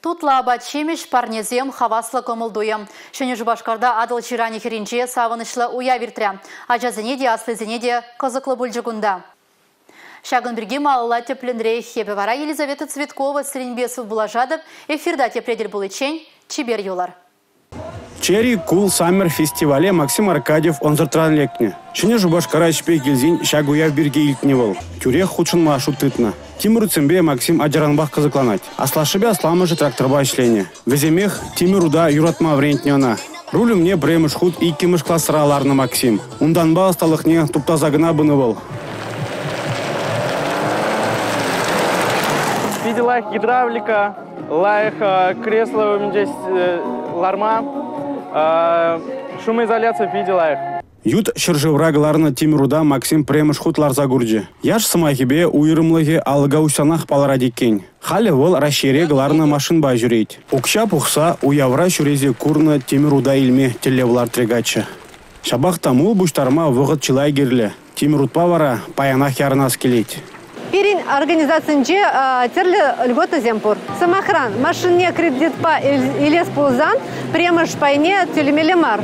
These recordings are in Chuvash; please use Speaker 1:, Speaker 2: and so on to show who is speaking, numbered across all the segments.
Speaker 1: Тутлӑ апат-ҫимӗҫ, парнесем, хаваслӑ кӑмӑл-туйӑм. Ҫӗнӗ Шупашкарта Атӑл ҫыранӗ хӗрринче савӑнӑҫлӑ уяв иртрӗ. Ачасене те, аслисене те кӑсӑклӑ пулчӗ кунта. Ҫакӑн пирки малалла тӗплӗнрех. Эпӗ вара Елизавета Цветкова сирӗнпе сывпуллашатӑп. Эфирта тепре тӗл пуличчен чипер юлӑр.
Speaker 2: Cherry Cool Summer фестивале Максим Аркадьев ӑнсӑртран лекнӗ. Ҫӗнӗ Шупашкара ӗҫпе килсен ҫак уяв пирки илтнӗ вӑл. Тӳрех хутшӑнма шут тытнӑ. Тимӗр утсемпе Максим ачаранпах кӑсӑкланать. Аслашшӗпе асламӑшӗ тракторпа ӗҫленӗ. Вӗсемех тимӗр ута юратма вӗрентнӗ ӑна. Руль умне пӗрремӗш хут иккӗмӗш класра ларнӑ Максим. Унтанпа ӑсталӑхне туптаса кӑна пынӑ вӑл.
Speaker 3: Питӗ лайӑх гидравлика, лайӑх кресло умӗнче ларма, шумоизоляция питӗ лайӑх.
Speaker 2: Ют ҫӗршывра кӑларнӑ тимӗр ута Максим пӗрремӗш хут ларса курчӗ. Яш сӑмахӗпе уйрӑмлӑхӗ алӑка уҫсанах палӑрать иккен. Халӗ вӑл Раҫҫейре кӑларнӑ машинпа ҫӳрет. Укҫа пухса уявра ҫӳресе курнӑ тимӗр ута илме тӗллев лартрӗ каччӑ. Ҫапах та мул пуҫтарма вӑхӑт чылай кирлӗ. Тимӗр утпа вара паянах ярӑнас килет.
Speaker 4: Пирӗн организацинче тӗрлӗ льготӑсем пур. Сӑмахран, машинне кредитпа илес пулсан пӗрремӗш пайне тӳлемелле мар.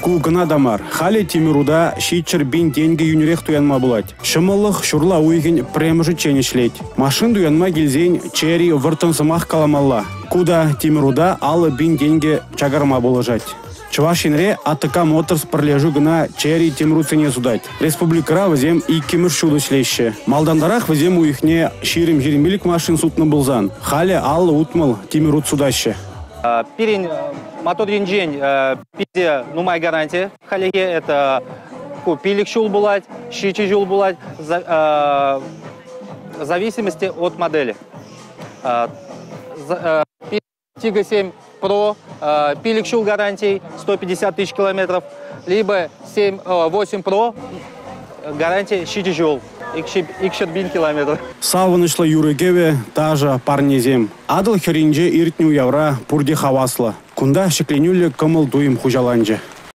Speaker 2: Ку кӑна та мар. Халӗ тимӗр ута 700 пин тенкӗ йӳнӗрех туянма пулать. Ҫӑмӑллӑх ҫурла уйӑхӗн пӗрремӗшӗччен ӗҫлет. Машин туянма килсен Cherry вӑрттӑн сӑмах каламалла. Ку та тимӗр ута 50 пин тенкӗ чакарма пулӑшать. Чӑваш Енре АТК Моторс пӗрлешӳ кӑна Cherry тимӗр утсене сутать. Республикӑра вӗсем иккӗмӗш ҫул ӗҫлеҫҫӗ. Малтантарах вӗсем уйӑхне 20-25 машин сутнӑ пулсан, халӗ 50-60 тимӗр ут сутаҫҫӗ.
Speaker 5: Пирӗн мотор енчен питӗ нумай гаранти. Хальлӗхе это ку 5 ҫул пулать, 7 ҫул пулать, в зависимости от модели. Tiggo 7 Pro, 5 ҫул гарантий, 150 тысяч километров, либо 7, 8 Pro, гарантия 7 ҫул, 200 километров.
Speaker 2: Савӑнӑҫлӑ юрӑ-кӗвӗ, ташӑ, парнесем. Атӑл хӗрринче иртнӗ уявра пурте хаваслӑ. Кунта ҫӗкленӳллӗ кӑмӑл-туйӑм хуҫаланчӗ.